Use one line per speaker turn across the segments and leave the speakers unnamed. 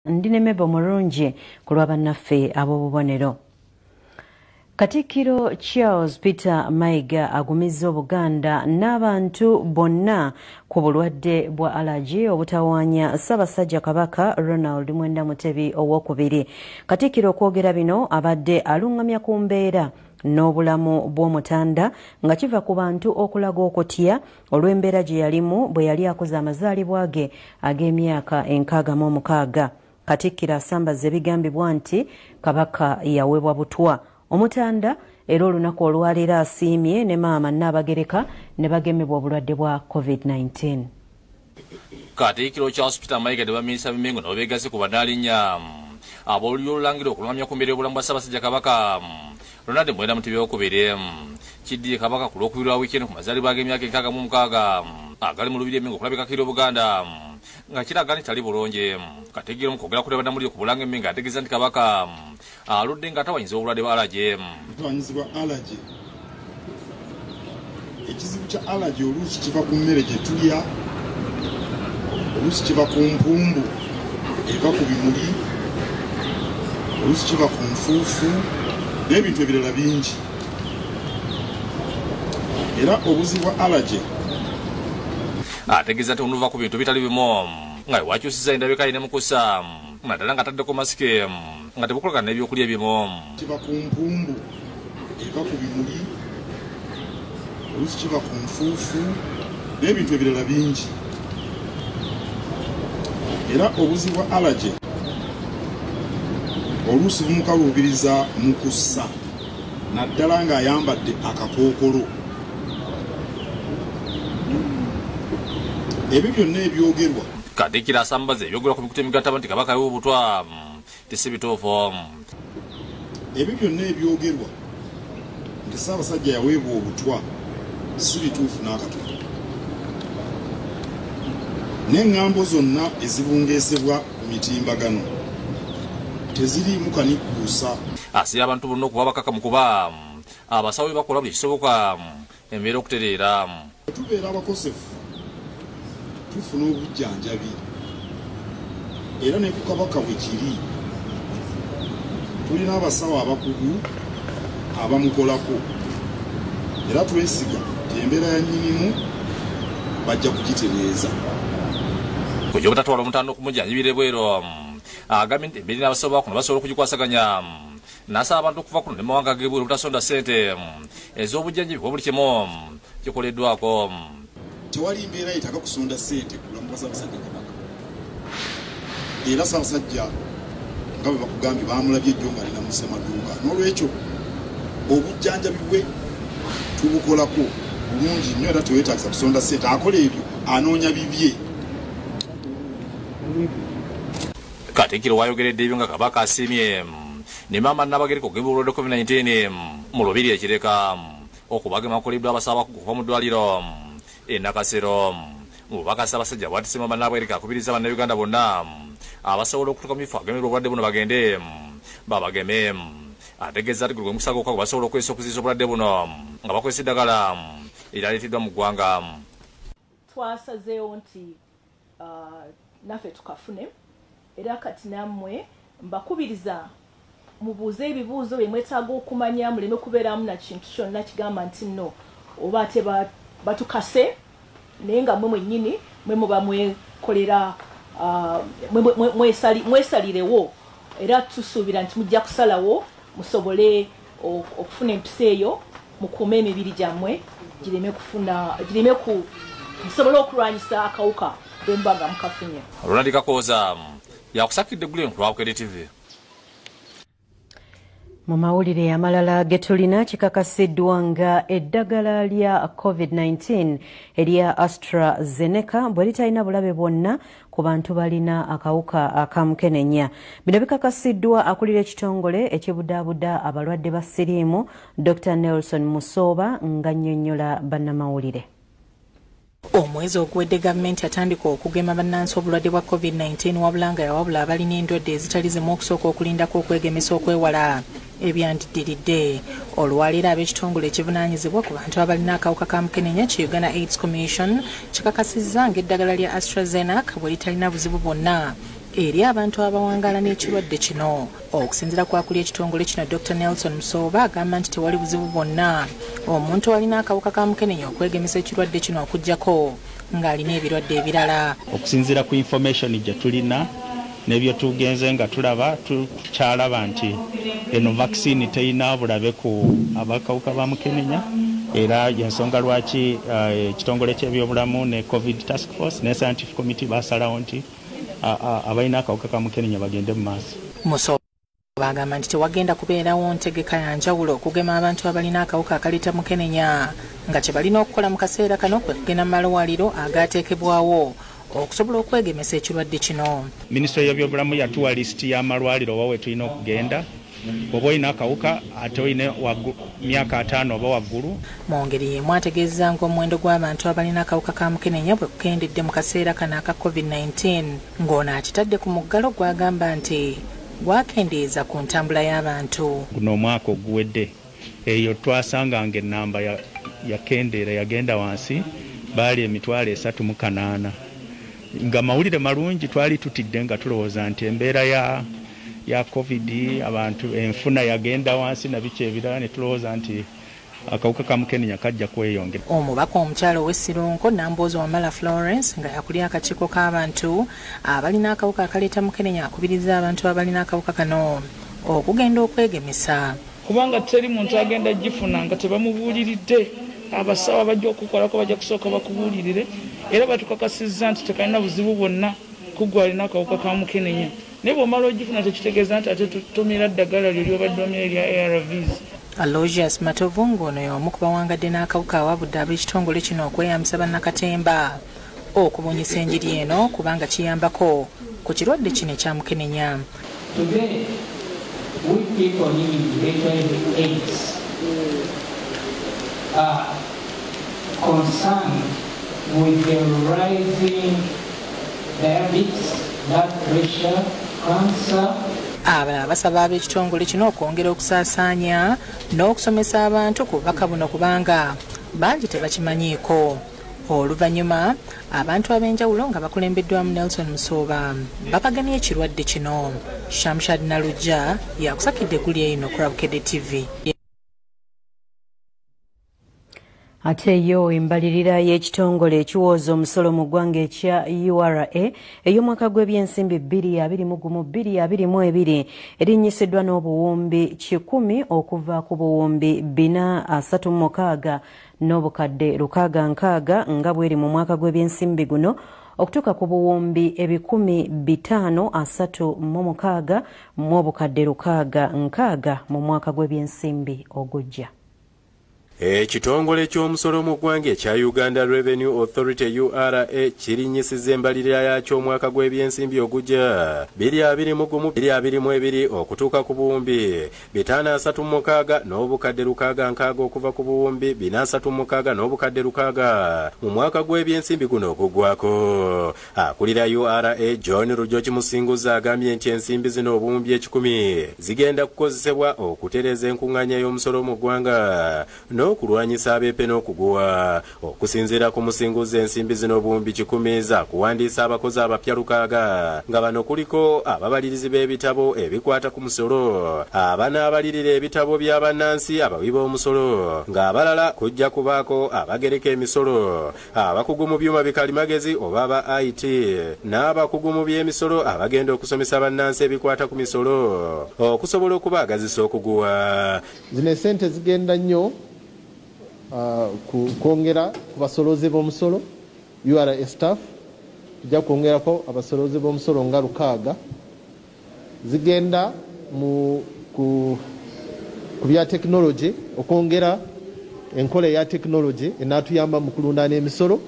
Ndi ne Mebo Mulungi ku lwa bannaffe ab'obubonero. Katikkiro Charles Peter Mayiga agumizza Obuganda n'abantu bonna ku bulwadde bwa allergy obutawaanya Ssaabasajja Kabaka Ronald Mwenda Mutebi Owokubiri. Katikkiro okwogera bino abadde alungamya ku mbeera n'obulamu bw'omutanda nga kiva ku bantu okulaga okutya olw'embeera gye yalimu bwe yali akoze amazaalibwa ge ag'emyaka 66. Katikkiro asambaza ebigambibwa nti Kabaka yaweebwa butwa. Omutanda era olunaku olwaleero asiimye ne maama Nnaabagereka ne bagemebwa obulwadde bwa COVID-19.
Katikkiro Charles Peter Mayiga ne baminisita b'Emmengo nabo beegasse ku bannaalinnya ab'olulyo olulangira okulungamya ku mbeera y'obulamu bwa Ssaabasajja Kabaka Ronald Mwenda Mutebi Owokubiri. Kiddiye Kabaka ku Lwokubiri lwa wiiki eno ku mazaalibwa ag'emyaka 66 agali mu Lubiri e Mmengo okulabikako eri Obuganda nga kiraga nti tali bulungi. Katikkiro mu kwogera ku bannamawulire ku Bulange Mmengo ategeeza nti Kabaka aludde nga atawanyizibwa obulwadde bwa allergy.
Atawanyizibwa allergy. Ekizibu kya allergy oluusi kiva ku mmere gye tulya, oluusi kiva ku mpumbu eva ku bimuli, oluusi kiva ku nfuufu n'ebintu ebirala bingi. Era obuzibu bwa allergy
ategeeza nti onuva ku bintu bitali bimu nga wakyusiza endabika ye ne mukusa naddala ng'ataddeko masiki nga tebukolagana n'ebyokulya ebimu.
Kiva ku mpumbu eva ku bimuli, oluusi kiva ku nfuufu n'ebintu ebirala bingi. Era obuzibu bwa allergy oluusi bumukaluubiriza mu kussa naddala ng'ayambadde akakookolo. Ebyo byonna ebyogerwa.
Katikkiro asambaza ebyogerwa ku mikutu emigattaba nti Kabaka yaweebwa obutwa tesi bituufu.
Ebyo byonna ebyogerwa nti Ssaabasajja yaweebwa obutwa si bituufu n'akatono. N'eŋŋambo zonna ezibungeesebwa ku mitimbagano teziriimu kanigguusa.
Asibye abantu bonna okuba abakakamu kuba abasawo be bakola buli kisoboka embeera okutereera.
Tubeera abakosefu tufuna obujjanjabi era ne ku Kabaka bwe kiri. Tulina abasawo abakugu abamukolako era twesiga nti embeera ya nnyinimu bajja kugitereeza.
Ku gy'obutatwala omutanda okumujjanjabira ebweru agambye nti embeera n'abasawo bakuno basobola okugikwasaganya. N'asaba abantu okuva kuno ne mu mawanga ag'ebweru obutasonda ssente ez'obujjanjabi kuba buli kimu kikoleddwako.
Tewali mbeera yeetaaga kusonda ssente ku bulamu bwa Ssaabasajja Kabaka. Era Ssaabasajja nga bwe bakugambye baamulabye ejjo ng'alina mu ssemaduuka. N'olwekyo obujjanjabi bwe tubukolako bulungi nnyo era teweetaagisa kusonda ssente. Akola ebyo anoonya bibye.
Katikkiro wayogeredde ebyo nga Kabaka asiimye ne maama Nnaabagereka okugemebwa obulwadde COVID-19 mu Lubiri e Kireka okubagema kukoleddwa abasawo abakugu okuva mu ddwaliro e Nakasero. Mu bubaka Ssaabasajja bw'atisse maama Nnaabagereka akubiriza Bannayuganda bonna abasobola okutuuka mu bifo agemerwa obulwadde buno bagende babageme. Ategeeza nti gwe mukisa gwokka gwe basobola okwesa okuziyiza obulwadde buno nga bakozesa eddagala eryaleeteddwa mu ggwanga.
Twasazeewo nti naffe tukafune era kati nammwe mbakubiriza mubuuze ebibuuzo bye mwetaaga okumanya muleme kubeeramu na kintu kyonna kigamba nti nno oba ate batukase naye nga mmwe mwennyini mwe muba mwekolera mwesalirewo era tusuubira nti mujja kusalawo musobole okufuna empisa eyo mukuume emibiri gyammwe gireme kufuna gireme ku musobole okulwanyisa akawuka bwe muba nga mukafunye.
Ronald Kakooza yakusakidde eggulire ku lwa Bukedde TV.
Mu mawulire amalala ge tulina kikakasiddwa nga eddagala lya COVID-19 erya AstraZeneca bwe litalina bulabe bwonna ku bantu balina akawuka akamukenenya. Bino bikakasiddwa akulira ekitongole ekibudaabuda abalwadde ba siriimu Dr. Nelson Musoba ng'annyonnyola bannamawulire.
Omwezi oguwedde gavumenti yatandika okugema bannansi obulwadde bwa COVID-19 wabula nga yawabula abalina endwadde ezitali zimu okusooka okulindako okwegemesa okwewala ebyandiddiridde. Olwaleero ab'ekitongole ekivunaanyizibwa ku bantu abalina akawuka ka mukenenya ki Uganda AIDS Commission kikakasizza ng'eddagala lya AstraZeneca bwe litalina buzibu bwonna eri abantu abawangaala n'ekirwadde kino. Okusinziira ku akulira ekitongole kino Dr. Nelson Musoba agamba nti tewali buzibu bwonna omuntu alina akawuka ka mukenenya okwegemesa ekirwadde kino okuggyako ng'alina ebirwadde ebirala.
Okusinziira ku information gye tulina n'ebyo tugenze nga tulaba, tukyalaba nti eno vaccine terina bulabe ku abakawuka ba mukenenya, era y'ensonga lwaki ekitongole ky'ebyobulamu ne COVID task force ne scientific committee basalawo nti abalina akawuka ka mukenenya bagende mu maaso.
Musoba bagamba nti tewagenda kubeerawo ntegeka ya njawulo okugema abantu abalina akawuka akaleeta mukenenya, nga kye balina okukola mu kaseera kano kwe kugenda mu malwaliro agateekebwawo okusobola okwegemesa ekirwadde kino.
Minisitule y'ebyobulamu yatuwa lisiti y'amalwaliro wa we tulina okugenda bw'oba olina akawuka ate olina myaka 50 oba waggulu.
Mu ngeri y'emu ategeeza ng'omuwendo gw'abantu abalina akawuka ka mukenenya bwe kukendedde mu kaseera kano aka COVID-19, ng'ono akitadde ku muggalo gw'agamba nti gwakendeeza ku ntambula y'abantu.
Guno omwaka oguwedde eyo twasanganga ennamba yakendeera yagenda wansi, baali 308,000. Nga mawulire malungi, twali tutidde nga tulowooza nti embeera ya COVID abantu enfuna yagenda wansi na biki ebirala, ne tulowooza nti akawuka ka mukenenya kajja kweyongera.
Omubaka omukyalo ow'Essironko Namboozo Wamala Florence nga yakulira akakiiko k'abantu abalina akawuka akaleeta mukenenya akubiriza abantu abalina akawuka kano okugenda okwegemesa,
kubanga teri muntu agenda gifuna nga tebamubuuliridde. Abasawo bajja okukolako bajja kusooka bakubuulirire, era batukakasizza nti tekalina buzibu bwonna kugwa alina akawuka ka mukenenya. Naye bw'omala ogifuna tekitegeeza nti ate tutumira ddagala lyo ly'obadde omira erya ARVs.
Aloysius Matovu ng'ono y'omu ku bawangadde n'akawuka awabudde ab'ekitongole kino okweyambisa bannakatemba okubunyisa enjiri eno kubanga kiyambako ku kirwadde kino ekya mukenenya.
Today, we people living with HIV AIDS are concerned with the rising diabetes, blood pressure, cancer.
Abalala basaba ab'ekitongole kino okwongera okusaasaanya n'okusomesa abantu ku bubaka buno kubanga bangi tebakimanyiiko. Oluvannyuma abantu ab'enjawulo nga bakulembeddwamu Nelson Musoba bapagamye ekirwadde kino. Shamshad Nalujja yakusakidde eggulire eno ku Bukedde TV.
Ate yo embalirira y'ekitongole ekiwooza omusolo mu ggwanga ekya URA ey'omwaka gw'ebyensimbi 2021-2022 erinnyisiddwa n'obuwumbi 100 okuva ku buwumbi 436 n'obukadde 660 nga bweri mu mwaka gw'ebyensimbi guno okutuuka ku buwumbi 536 mu obukadde 660 mu mwaka gw'ebyensimbi ogujja.
Ekitongole ky'omusolo mu ggwanga ekya Uganda Revenue Authority URA kirinnyisizza embalirira yakyo omwaka gw'ebyensimbi ogujja 2021-2022 okutuuka ku buwumbi 536 n'obukadde 660 okuva ku buwumbi 436 n'obukadde 6 mu mwaka gw'ebyensimbi guno oguggwako. Akulira URA John Rujoki Musinguzi agambye nti ensimbi zino obuwumbi 100 zigenda kukozesebwa okutereeza enkuŋŋaanya y'omusolo mu ggwanga n'okulwanyisa abeepe n'okuguwa. Okusinziira ku Musinguzi, ensimbi zino obuwumbi 100 za kuwandiisa abakozi abapya 6 nga bano kuliko ababalirizi b'ebitabo ebikwata ku musolo, abanaabalirira ebitabo by'abannansi abawi b'omusolo, ng'abalala kujja kubaako abagereka emisolo, abakugu mu byuma bikalimagezi oba aba IT, n'abakugu mu by'emisolo abagenda okusomesa bannansi ebikwata ku misolo okusobola okubaagazisa okuguwa.
Zino esente zigenda nnyo kwongera ku basoloozi b'omusolo URA staff, tujja kwongerako abasoloozi b'omusolo nga 6. Zigenda ku bya tekinologi, okwongera enkola eya tekinologi enaatuyamba mu kulunda n'emisolo.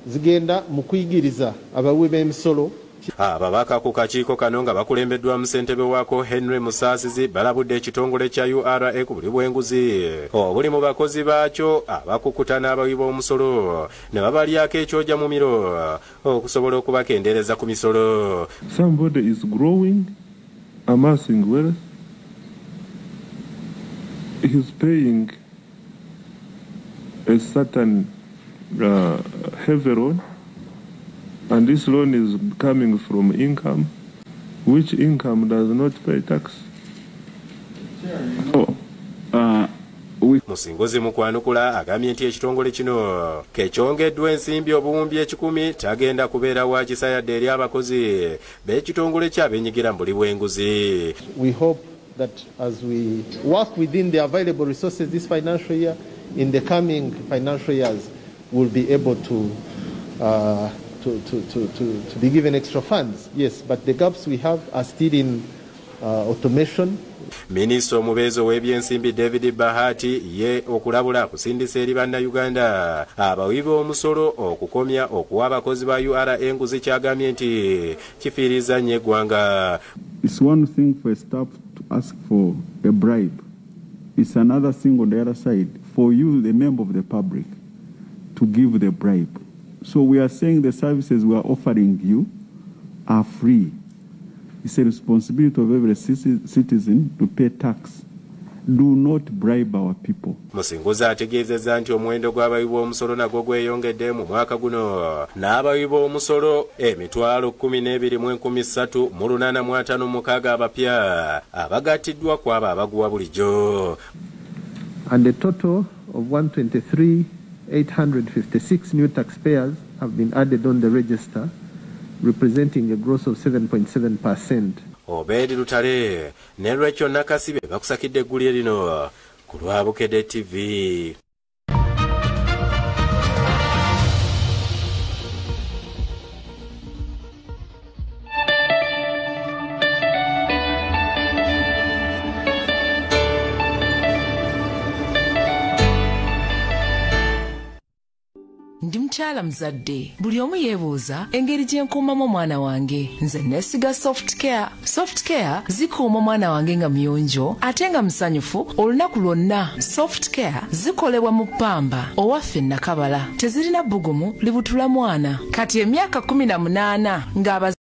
Zigenda mu kuyigiriza abawi b'emisolo.
Ababaka ku kakiiko kano nga bakulembeddwamu ssentebe waako Henry Musaasizi balabudde ekitongole kya URA ku buli bw'enguzi obuli mu bakozi baakyo abakukuta n'abawi b'omusolo ne babalyako ekyoja mu miro okusobola okubakendeereza ku misolo.
Somebody is growing, amassing wealth, he's paying a certain heavy loan, and this loan is coming from income. Which income does not pay tax?
Musinguzi mu kwanukula agambye nti ekitongole kino kekyongeddwa ensimbi obuwumbi 100 tagenda kubeera wa kisa yadde eri abakozi b'ekitongole ky'abenyigira mu buli bw'enguzi.
We hope that as we work within the available resources this financial year, in the coming financial years, we'll be able to be given extra funds. Yes, but the gaps we have are still in automation.
Minisita omubeezi ow'ebyensimbi David Bahati ye okulabula kusindisa eri bannayuganda abawi b'omusolo okukomya okuwa abakozi ba URA enguzi kyagambye nti kifiiriza nnyo eggwanga.
It's one thing for a staff to ask for a bribe. It's another thing on the other side for you, the member of the public, to give the bribe. So we are saying the services we are offering you are free. It's a responsibility of every citizen to pay tax. Do not bribe our people.
Musinguzi ategeezezza nti omuwendo gw'abawi b'omusolo nagwo gweyongedde mu mwaka guno n'abawi b'omusolo 12,386 abapya abagattiddwa ku abo abaguwa bulijjo.
And a total of 123,856 new taxpayers have been added on the register, representing a growth of 7.7%.
Obedi Lutale ne Rachel Nakasibe bakusakidde eggulire lino ku lwa Bukedde TV.
Ndi mukyala muzadde, buli omu yeebuuza engeri gye nkuumamu omwana wange. Nze neesiga Soft Care. Soft Care zikuuma omwana wange nga muyonjo ate nga musanyufu olunaku lwonna. Soft Care zikolebwa mu ppamba owaffe Nakabala, tezirina bbugumu libutula mwana. Kati emyaka 18 ng'aba